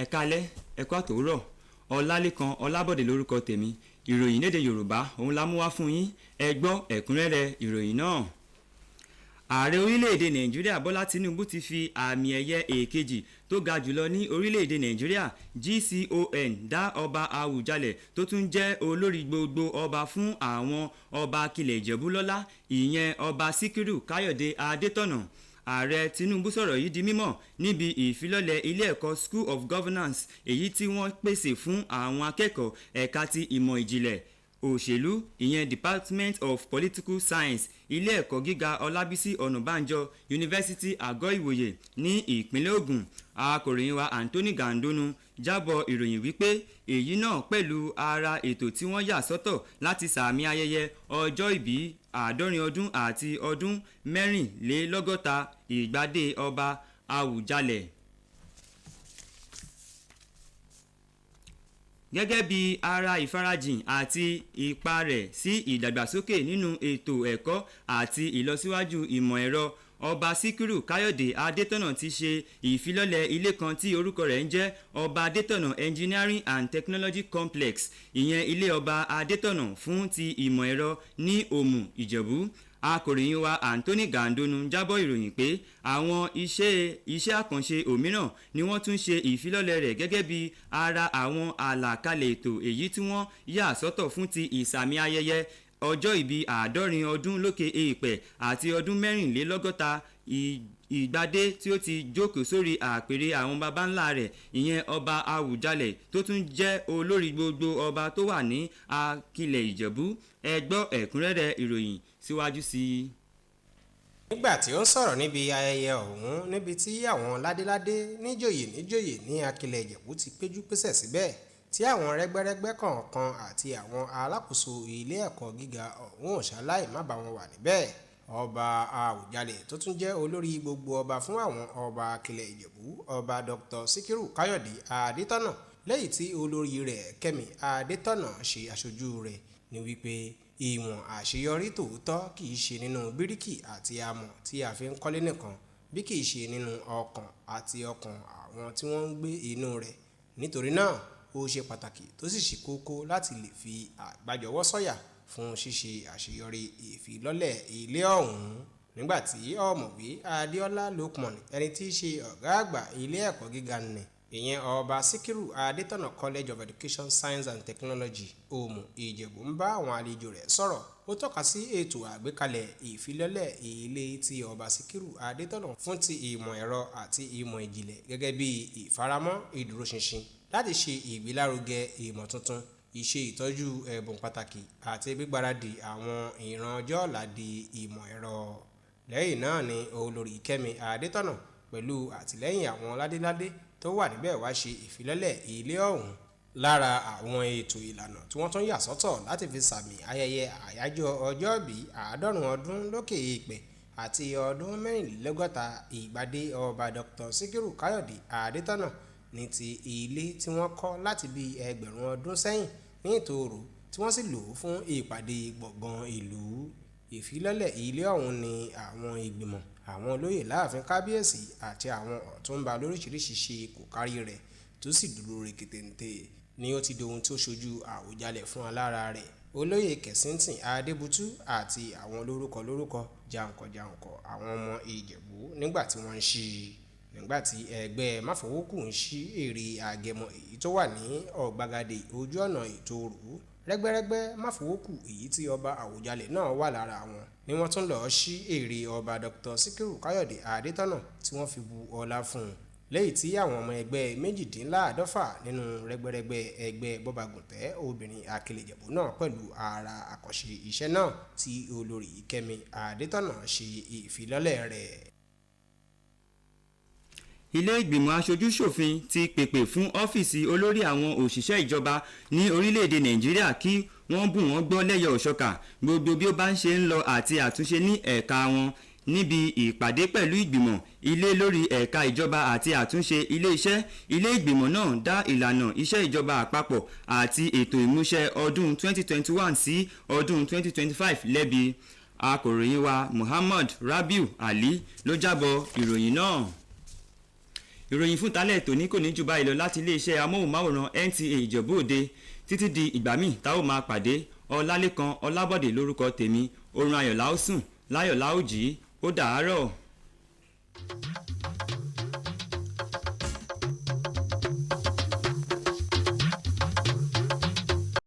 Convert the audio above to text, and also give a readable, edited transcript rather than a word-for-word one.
Ẹ káalẹ́, ẹ kú àtòwúrọ̀. Ọlálékan Ọlábọ̀dé lórúkọ tèmi. Ìròyìn lédè Yorùbá òun la mú wá fún yín. Ẹ gbọ́ ẹ̀kúnrẹ́rẹ́ ìròyìn náà. Ààrẹ orílẹ̀-èdè Nàìjíríà Bọ́lá Tinubu ti fi àmì ẹ̀yẹ èkejì tó ga jùlọ ní orílẹ̀-èdè Nàìjíríà, GCON, dá Ọba Àwùjalẹ̀ tó tún jẹ́ olórí gbogbo ọba fún àwọn ọba Akilẹ̀ Ìjẹ̀bú lọ́lá, ìyẹn Ọba Síkírù Káyọ̀dé Adétọ̀nà. Ààrẹ Tinubu sọ̀rọ̀ yìí di mímọ̀ níbi ìfilọ́lẹ̀ ilé ẹ̀kọ́ School of Governance, èyí tí wọ́n pèsè fún àwọn akẹ́kọ̀ọ́ ẹ̀ka ti ìmọ̀ ìjìnlẹ̀ òṣèlú, ìyẹn Department of Political Science, ilé ẹ̀kọ́ gíga Ọlábísí Ọ̀nàbànjọ Yunifásitì Àgọ́ Ìwòye ní ìpínlẹ̀ Ògùn. Akọ̀ròyìn wa Anthony Gandonu jábọ̀ ìròyìn wípé èyí náà pẹ̀lú ara ètò tí wọ́n yà sọ́tọ̀ láti sàmì ayẹyẹ ọjọ́ ìbí 70 ọdún àti ọdún 64 ìgbàdé Ọba Àwùjalẹ̀. Gẹ́gẹ́ bí ara ìfarajìn àti ipa rẹ̀ sí ìdàgbàsókè nínú ètò ẹ̀kọ́ àti ìlọsíwájú ìmọ̀ ẹ̀rọ, Ọba Síkírù Káyọ̀dé Adétọ̀nà ti ṣe ìfilọ́lẹ̀ ilé kan tí orúkọ rẹ̀ ń jẹ́ Ọba Adétọ̀nà Engineering and Technology Complex, ìyẹn ilé Ọba Adétọ̀nà fún ti ìmọ̀ ẹ̀rọ ní Òmù Ìjẹ̀bú. Akọ̀ròyìn wa Anthony Gandonu jábọ̀ ìròyìn pé àwọn iṣẹ́ àkànṣe òmíràn ni wọ́n tún ṣe ìfilọ́lẹ̀ rẹ̀ gẹ́gẹ́ bí ara àwọn àlàkalẹ̀ ètò èyí tí wọ́n yà sọ́tọ̀ fún ti ìsàmì ayẹyẹ ọjọ́ ìbí 70 ọdún lókè èèpẹ̀ àti ọdún 64 ìgbàdé tí ó ti jókòó sórí àpèrè àwọn baba ńlá rẹ̀, ìyẹn Ọba Àwùjalẹ̀ tó tún jẹ́ olórí gbogbo ọba tó wà ní Akilẹ̀ Ìjẹ̀bú. Ẹ gbọ́ ẹ̀kúnrẹ́rẹ́ ìròyìn síwájú sí i. Nígbà tí ó ń sọ̀rọ̀ níbi ayẹyẹ ọ̀hún, níbi tí àwọn ládéládé, níjòyè níjòyè ní Akilẹ̀ Ìjẹ̀bú ti péjú pésẹ̀ síbẹ̀, tí àwọn rẹ́gbẹ́rẹ́gbẹ́ kọ̀ọ̀kan àti àwọn alákòóso ilé ẹ̀kọ́ gíga ọ̀hún ò ṣaláì má bá wọn wà níbẹ̀. Ọba Àwùjalẹ̀ tó tún jẹ́ olórí gbogbo ọba fún àwọn ọba Akilẹ̀ Ìjẹ̀bú, Ọba Dr. Síkírù Káyọ̀dé Adétọ̀nà, lẹ́yìn tí olórí rẹ̀ Kẹ́mi Adétọ̀nà ṣe aṣojú rẹ̀, ní wípé ìwọ̀n àṣeyọrí tòótọ́ kì í ṣe nínú bíríkì àti amọ̀ tí a fi ń kọ́lé nìkan, bí kì í ṣe nínú ọkàn àti ọkàn àwọn tí wọ́n ń gbé inú rẹ̀. Nítorí náà ó ṣe pàtàkì tó sì ṣe kókó láti lè fi àgbájọwọ́ sọ̀yà fún ṣíṣe àṣeyọrí ìfilọ́lẹ̀ ilé ọ̀hún. Nígbà tí Ọ̀mọ̀wé Adéọlá Lukman, ẹni tí í ṣe ọ̀gá àgbà ilé ẹ̀kọ́ gíga nì, ìyẹn Ọba Síkírù Adétọ̀nà College of Education, Science and Technology, Òmù Ìjẹ̀bú, ń bá àwọn àlejò rẹ̀ sọ̀rọ̀, ó tọ́ka sí ètò àgbékalẹ̀ ìfilọ́lẹ̀ ilé tí Ọba Síkírù Adétọ̀nà fún ti ìmọ̀ ẹ̀rọ àti ìmọ̀ ìjìnlẹ̀ gẹ́gẹ́ bí ìfaramọ́ ìdúróṣinṣin láti ṣe ìgbélárugẹ ìmọ̀ tuntun, ìṣe ìtọ́jú ẹ̀bùn pàtàkì àti gbígbáradì àwọn ìran ọjọ́ ọ̀la di ìmọ̀ ẹ̀rọ. Lẹ́yìn náà ni olórí Kẹ́mi Adétọ̀nà pẹ̀lú àtìlẹ́yìn àwọn ládéládé tó wà níbẹ̀ wá ṣe ìfilọ́lẹ̀ ilé ọ̀hún. Lára àwọn ètò ìlànà tí wọ́n tún yà sọ́tọ̀ láti fi sàmì ayẹyẹ àyájọ́ ọjọ́ìbí 70 ọdún lókè èèpẹ̀ àti ọdún 64 ìgbàdé Ọba Dr. Síkírù Káyọ̀dé Adétọ̀nà ní ti ilé tí wọ́n kọ́ láti bí 1000 ọdún sẹ́yìn ní Ìtòòrò, tí wọ́n sì lò fún ìpàdé gbọ̀ngàn ìlú. Ìfilọ́lẹ̀ ilé ọ̀hún ni àwọn ìgbìmọ̀, àwọn olóyè láàfin kábíyèsí àti àwọn ọ̀túnba lóríṣiríṣi ṣe kòkáárí rẹ̀ tó sì dúró reketente ni ó ti dohun tí ó ṣojú Àwùjalẹ̀ fún alára rẹ̀, Olóyè Kessington Adébútú, àti àwọn lórúkọ lórúkọ jàǹkànjàǹkàn àwọn ọmọ Ìjẹ̀bú nígbà tí wọ́n ń ṣí i. Nígbà tí ẹgbẹ́ Máfọwọ́kù ń ṣí ère àgẹ̀mọ èyí tó wà ní ọ̀gbagadè ojú ọ̀nà Ìtòòrò, rẹ́gbẹ́rẹ́gbẹ́ Máfọwọ́kù èyí tí Ọba Àwùjalẹ̀ náà wà lára wọn ni wọ́n tún lọ́ọ́ ṣí ère Ọba Dr. Síkírù Káyọ̀dé Adétọ̀nà tí wọ́n fi bu ọlá fún un, lẹ́yìn tí àwọn ọmọ ẹgbẹ́ 48 nínú rẹ́gbẹ́rẹ́gbẹ́ ẹgbẹ́ Bọ́bagùntẹ́ obìnrin Akilẹ̀ Ìjẹ̀bú náà pẹ̀lú ara àkànṣe iṣẹ́ náà tí olórí Kẹ́mi Adétọ̀nà ṣe ìfilọ́lẹ̀ rẹ̀. Ilé ìgbìmọ̀ aṣojú-ṣòfin ti pèpè fún ọ́fíìsì olórí àwọn òṣìṣẹ́ ìjọba ní orílẹ̀-èdè Nàìjíríà kí wọ́n bù wọ́n gbọ́ lẹ́yọ òṣọ́ka gbogbo bí ó bá ń ṣe ń lọ àti àtúnṣe ní ẹ̀ka wọn. Níbi ìpàdé pẹ̀lú ìgbìmọ̀ ilé lórí ẹ̀ka ìjọba àti àtúnṣe ilé iṣẹ́, ilé ìgbìmọ̀ náà dá ìlànà iṣẹ́ ìjọba àpapọ̀ àti ètò ìmúṣẹ ọdún 2021 sí ọdún 2025 lẹ́bi. Akọ̀ròyìn wa Muhammad Rabiu Ali ló jábọ̀ ìròyìn náà. Ìròyìn fún talẹ̀ tòní kò ní jù báyìí lọ láti iléeṣẹ́ amóhùnmáwòrán NTA Ìjẹ̀bú Òde títí di ìgbà míì tá ó máa pàdé. Ọlálékan Ọlábọ̀dé lórúkọ tèmi. Oorun ayọ̀ la ó sùn, láyọ̀ la ó jí. Ó dàárọ̀.